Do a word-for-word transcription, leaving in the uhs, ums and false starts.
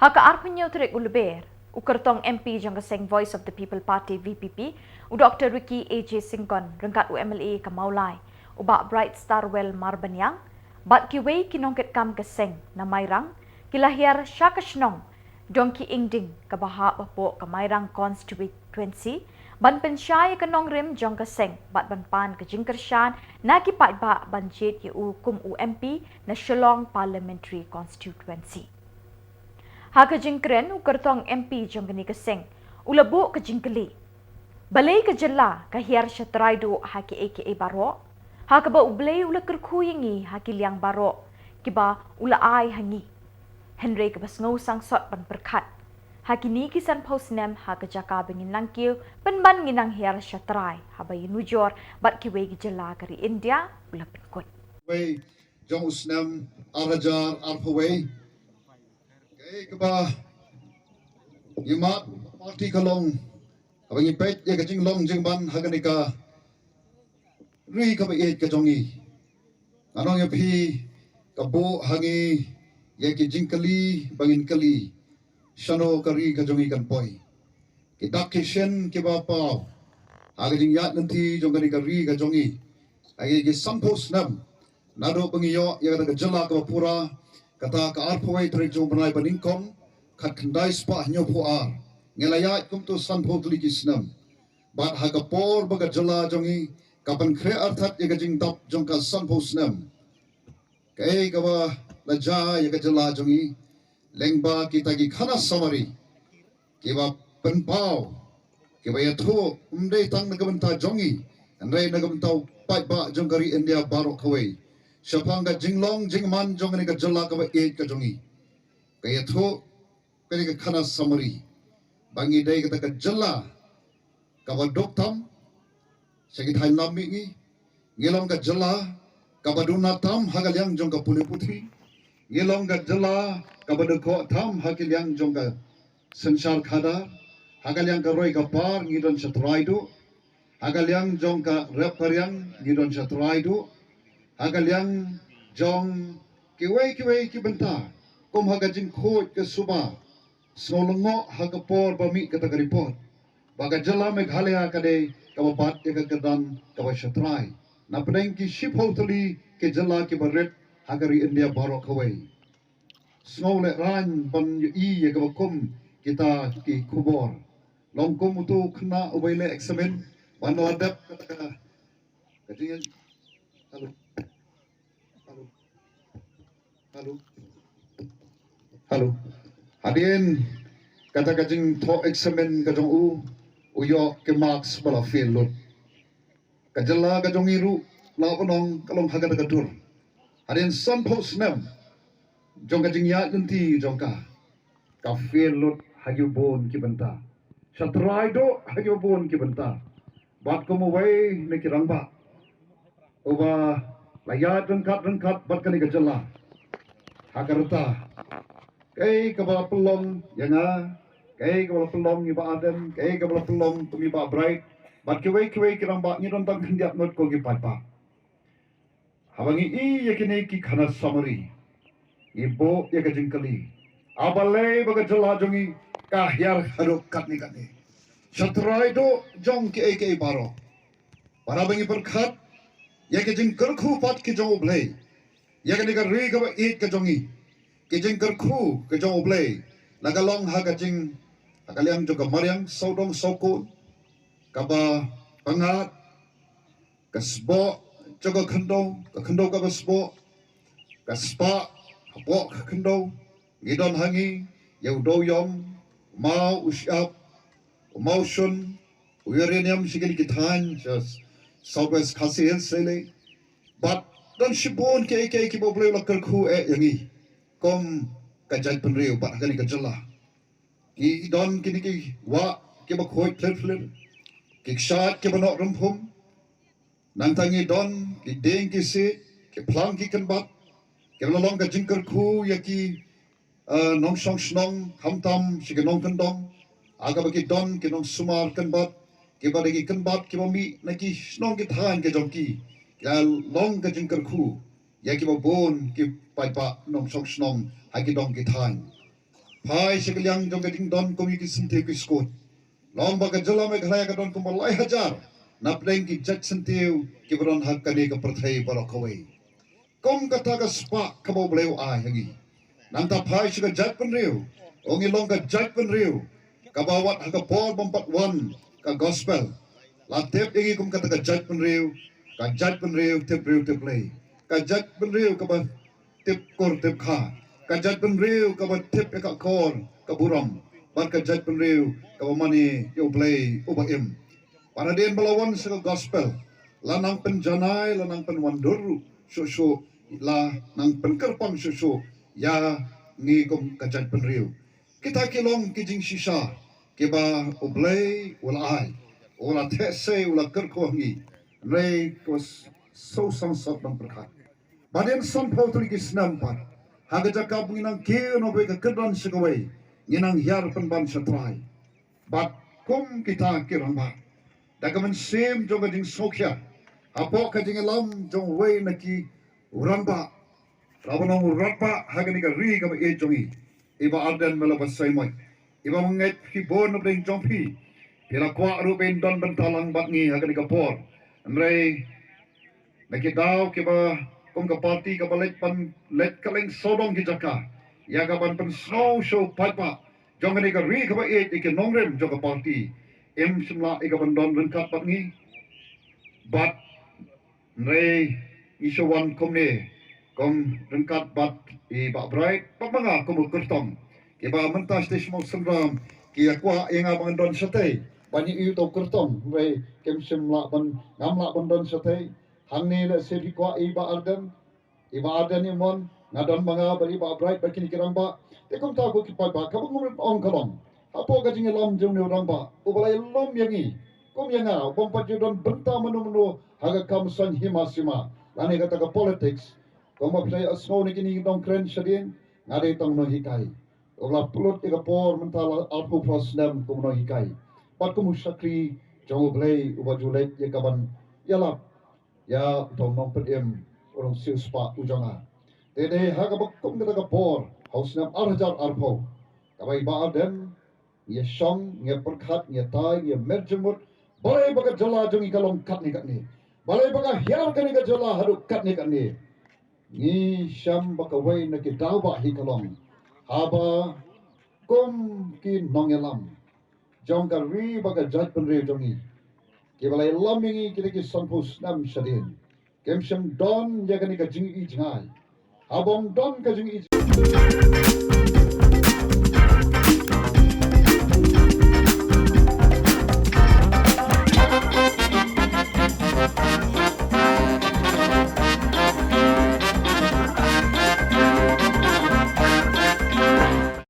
Ha ka arphew hynñiew tarik u Lber, u kyrtong M P jong ka seng Voice of the People Party, V P P, u Doktor Ricky A J Syngkon, ryngkat u M L A ka Mawlai, u Bah Bright Starwell Marbaniang, bad kiwei ki nongkitkam ka seng na Mairang, ki la hiar sha ka shnong Dongki Ingding kaba hap hapoh ka Mairang Constituency, ban pynshai ïa ka nongrim jong ka seng, bad ban pan ka jingkyrshan na ki paidbah ban jied ïa u kum u M P na Shillong Parliamentary Constituency. Ha ka jingkren, u kyrtong M P jong kane ka seng u la buh ka jingkylli, balei ka jylla ka hiar sha trai duh ha kiei kiei baroh, ha kaba U Blei u la kyrkhu ïa ngi ha ki liang baroh kiba u la ai ha ngi. Hynrei kaba sngew sangsot ban pyrkhat, ha kine ki sanphew snem ha ka jaka ba ngin nang kiew pynban ngin nang hiar sha trai, haba ïanujor bad kiwei ki jylla ka ri India u la pynkut. Wei jong u snem ar hajar arphew wei. Kaei kaba ngi mad party ka long, haba ngi peit ïa ka jinglong jingman ha kane ka ri kaba ïeit ka jong ngi. Nga ong ïa phi, ka buh ha ngi ïa ki jingkylli ba ngin kylli, shano ka ri ka jong ngi kan poi. Ki dak ki shin kiba paw ha ka jingïaid lynti jong kane ka ri ka jong ngi ha ki sanphew snem. Naduh ba ngi ïoh ïa kata ka jylla kaba pura, kata ka arphew wei tarik jong u bnai ba nyngkong, khatkhyndai spah hynñiewphew ar, ngi la ïaid kumto sanphew tylli ki snem. Bad ha ka por ba ka jylla jong ngi ka pynkhreh artat ïa ka jingdap jong ka sanphew snem, kaei kaba la jia ïa ka jylla jong ngi lyngba kita ki khana samari kiba pynpaw, kiba ïathuh, ym dei tang na ka bynta jong ngi, hynrei na ka bynta u paidbah jong ka ri India baroh kawei, shaphang ka jinglong jingman jong kane ka jylla kaba ïeit ka jong ngi. Ka ïathuh kane ka khana samari ba ngi dei kata ka jylla kaba duk tam sha ki thaiñ lam mihngi. Ngi long ka jylla kaba duna tam ha ka liang jong ka pule puthi. Ngi long ka jylla kaba dkhot tam ha ka liang jong ka synshar khadar. Ha ka liang ka roi ka par ngi don sha trai duh. Ha ka liang jong ka rep ka riang ngi don sha trai duh. Ha ka liang jong kiwei kiwei ki bynta, kum ha ka jingkhuid ka suba, sngewlyngngoh ha ka por ba mih kata ka report ba ka jylla Meghalaya ka dei kaba bat ïa ka kyrdan kaba sha trai na pdeng ki shiphew tylli ki jylla kiba rit ha ka ri India baroh kawei. Sngewlehraiñ ban ïohi ïa kaba kum kita ki khubor. Long kum uto u khynnah uba ïaleh examine ban la dep kata ka, ka jing, hello, hello, hello, hello. Hadien kata ka jingthoh examine ka jong u, u ïoh ki marks ba la fail lut. Ka jylla ka jong ngi ruh, la u nong ka long ha kata ka dur. Hadien sanphew snem jong ka jingïaid lynti jong ka, ka fail lut ha kiba bun ki bynta. Sha trai duh ha kiba bun ki bynta. Bad kum uwei na ki rangbah uba la ïaid ryngkat ryngkat bad kane ka jylla ha ka rta, kaei kaba la pynlong ïa nga, kaei kaba la pynlong ïa i Bah Ardent, kaei kaba la pynlong kum i Bah Bright, bad kiwei kiwei ki rangbah, ngi don tang khyndiat ngut ko ki paidbah. Haba ngi ïohi ïa kine ki khana samari, ngi buh ïa ka jingkylli, balei ba ka jylla jong ngi ka hiar haduh katne katne, sha trai duh jong kiei kiei baroh. Para ba ngi pyrkhat ïa ki jingkyrkhu pat ki jong U Blei ïa kane ka ri kaba ïeit ka jong ngi. Ki jingkyrkhu ki jong U Blei la ka long ha ka jing, ha ka liang jong ka mariang sawdong sawkun kaba pyngngad, ka sboh jong ka khyndew, ka khyndew kaba sboh, ka spah hapoh ka khyndew. Ngi don ha ngi ïa u dewïong, u maw, u shyiap, u mawshun, u uranium sha kine ki thaiñ sha South West Khasi Hills lei lei. Bad don shibun kiei kiei kiba U Blei u la kyrkhu eh ïa ngi kum ka jaitbynriew bad ha kane ka jylla. Ngi don kine ki wah kiba khuid phlir phlir, ki kshaid kiba noh rymphum. Nangta ngi don ki dieng ki siej, ki phlang ki kynbat, kiba la long ka jingkyrkhu ïa ki, eh, nongshong shnong, khamtam sha ki nongkyndong, ha kaba ki don ki nongsumar kynbat, kiba dei ki kynbat kiba mih na ki shnong ki thaiñ ki jong ki. Ki la long ka jingkyrkhu ïa kiba bun ki paidbah nongshong shnong ha ki dong ki thaiñ. Phai sha ka liang jong ka jingdon kum ïa ki syntiew ki skud. Long ba ka jylla Meghalaya ka don kumba lai hajar napdeng ki jait syntiew kiba don ha kane ka pyrthei baroh kawei. Kum kata ka spah kaba U Blei u ai ha ngi. Nangta phai sha ka jaitbynriew, u ngi long ka jaitbynriew kaba wat ha ka por bym pat wan ka gospel, la tip ïa ngi kum kata ka jaitbynriew, ka jaitbynriew tip briew tip Blei, ka jaitbynriew kaba tip kur tip kha, ka jaitbynriew kaba tip ïa ka kor ka burom, bad ka jaitbynriew kaba mane ïa U Blei uba im. Bad hadien ba la wan sha ka gospel, la nang pynjanai, la nang pynwandur ruh shuh shuh, la nang pynkyrpang shuh shuh ïa ngi kum ka jaitbynriew. Kita ki long ki jingshisha kiba U Blei u la ai, u la theh sei, u la kyrkhu ha ngi. Hynrei ko s-, shu sangsot ban pyrkhat, ba hadien sanphew tylli ki snem pat, ha ka jaka ba ngi nang kiew na kawei ka kyrdan sha kawei, ngi nang hiar pynban sha trai. Bad kum kita ki rangbah, da ka mynsiem jong ka jingsngewkhia, hapoh ka jingïalam jong uwei na ki rangbah, la ban ong u rangbah ha kane ka ri kaba ïeit jong ngi, i Bah Ardent Miller Basaiawmoit, iba ngeit phi bun napdeng jong phi, phi la kwah ruh ban don bynta lang bad ngi ha kane ka por. Hynrei na ki daw kiba kum ka party kaba leit ban leit kylleng sawdong ki jaka ïa ka ban pynsngew sha u paidbah jong kane ka ri kaba ïeit, ïa ki nongrim jong ka party, im shym lah ïa ka ban don ryngkat bad ngi. Bad hynrei ngi shu wan kumne kum ryngkat bad i Bah Bright bad ma nga kum u kyrtong, kiba mynta shatei sha Mawsynram ki ïa kwah ïa nga ba ngan don shatei ban ïoh ïa uto u kyrtong, hynrei kim shym lah ban, ngam lah ban don shatei. Hangne lehse phi kwah i Bah Ardent, i Bah Ardent i mon, nga don ma nga bad i Bah Bright bad kine ki rangbah. Te kumta ko ki paidbah, kaba ngam ong ka long, hapoh ka jingïalam jong une u rangbah uba la ïalum ïa ngi kum ïa nga, u bym pat ju don bynta mano mano ha ka kam saiñ hima sima lane kata ka politics. Kumba phi la ïohsngew na kine ki nongkren shadien, nga dei tang u nonghikai uba la pynlut ïa ka por mynta la arphew phra snem kum u nonghikai bad kum u shakri jong U Blei uba ju leit ïa ka ban ïalap ïa uto u nongpynim, u nongsiewspah u jong nga. Te dei ha kaba kum kata ka por ha u snem ar hajar arphew, kaba i Bah Ardent, ngi ïa shong, ngi ïa pyrkhat, ngi ïa tai, ngi ïa mer jingmut, balei ba ka jylla jong ngi ka long katne katne, balei ba ka hiar kane ka jylla haduh katne katne. Ngi shem ba kawei na ki daw bah hi ka long, haba kum ki nongïalam jong ka ri bad ka jaitbynriew jong ngi, kiba la ïalam ïa ngi kita ki sanphew snem shadien, kim shym don ïa kane ka jingïohi jngai. Haba ym don ka jingïohi